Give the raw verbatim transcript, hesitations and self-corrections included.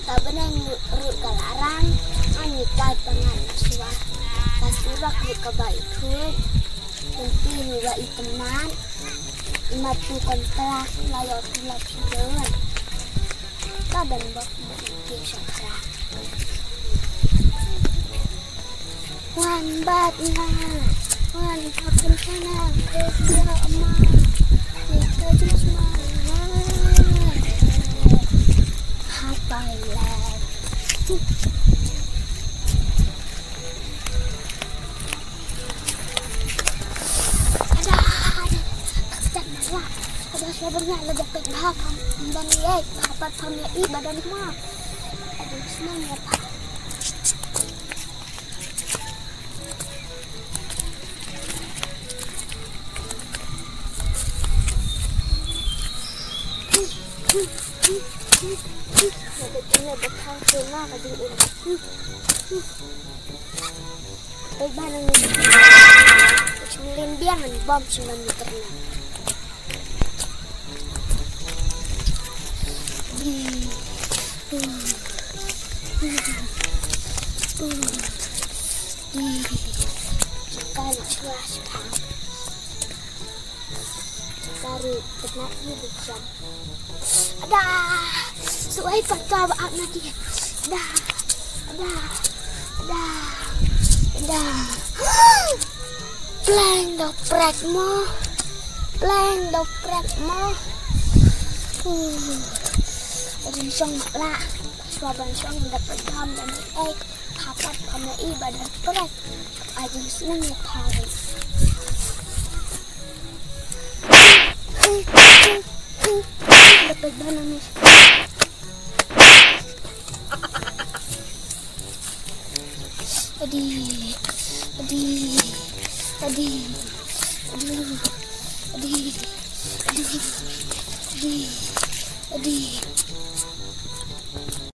Ka bneng ruh ka la rang, ani kai pangan shuwa. Ka surok ruh kaba i khuid, tynti ruh ba i tymmen, i matu kontrak la ïoh tulop shuwa. Ka ban bok bok i kip shakra. Wan bad nga, wan bad nga, wan bad nga, wan bad nga. Hapai lad. Ada, ada. Step mara. Ada suara nya, ada dekat bahak. Ban ye, hapat pam ye, i badan ma. Ada senang ya, Pak. Kari, kena ni bukan. Ada. Suai paka ba ap na dia. Ada. Ada. Ada. Ada. Pleng da prek mo. Pleng da prek mo. Uh. Rin song la. Sua ban song da pagam da ni. Eh. Hapat pamai i badan pret. Ajin senang ya pare. Dapat banan ni. Adi, adi, adi, adi, adi, adi, adi, adi.